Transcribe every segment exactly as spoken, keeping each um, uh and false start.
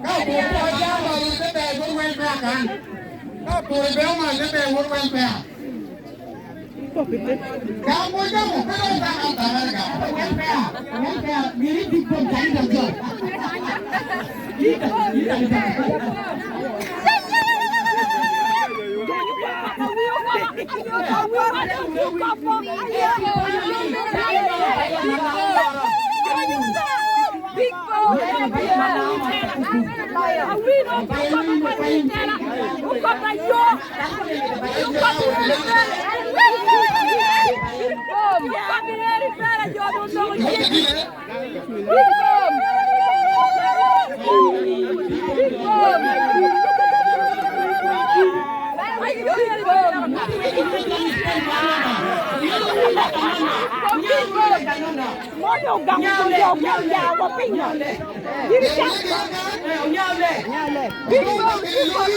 Ka oporo pe oya malo, te ber wot welfare kan. Ka oporo pe oya malo, te ber wot welfare. Ka mo jamo pe dong ta kan ta kan ka. Welfare, welfare, miri big bom kan dong jo. Ita, ita, ita. Mono ogamo kun jo okwao ya wa piny. Gin ka. Big Boss, Big Boss.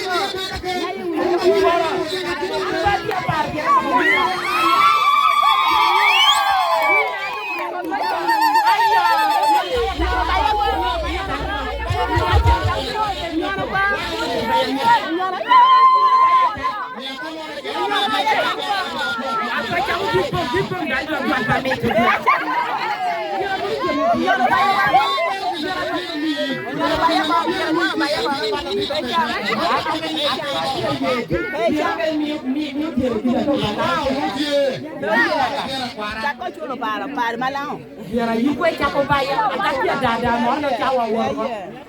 Cako culo paro, paro malaŋo? Yara yikwe cako baya, ataki adada moro na cawa woro.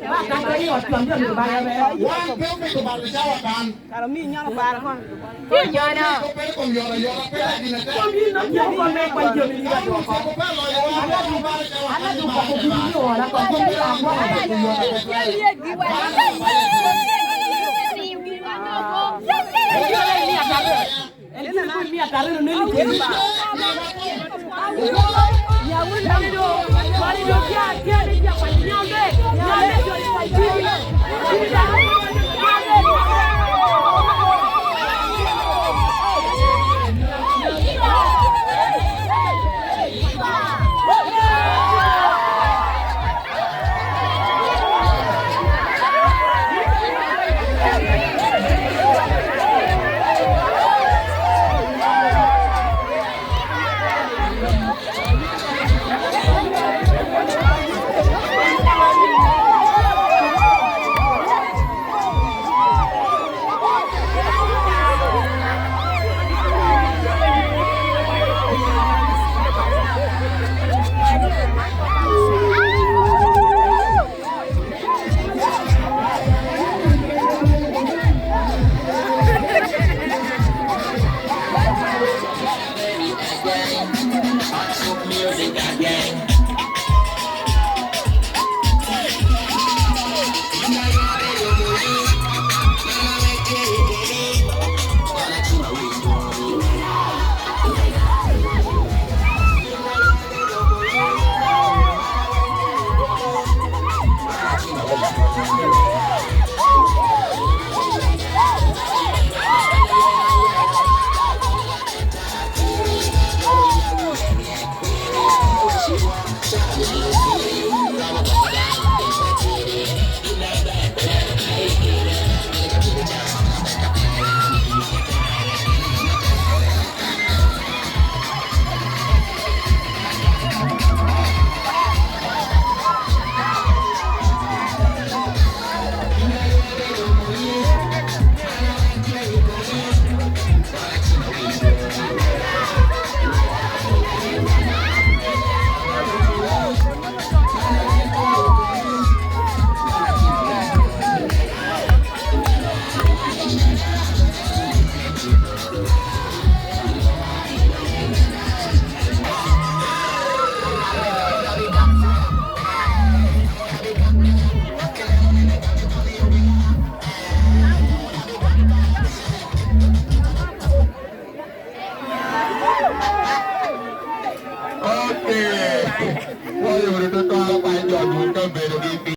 Ba ataki i ot twam jami baya me. Wan pe omito balo cawa kan. Kara omi nyono paro kono. Nyono. Pe kom yora yora, pe la gin ate. Kom yin no tye kom me kwan jami ni ba dwoko. Ala du koko gin ni ora koko gin ni ora. En gin ni mia tariro. En gin ni mia tariro ne ni.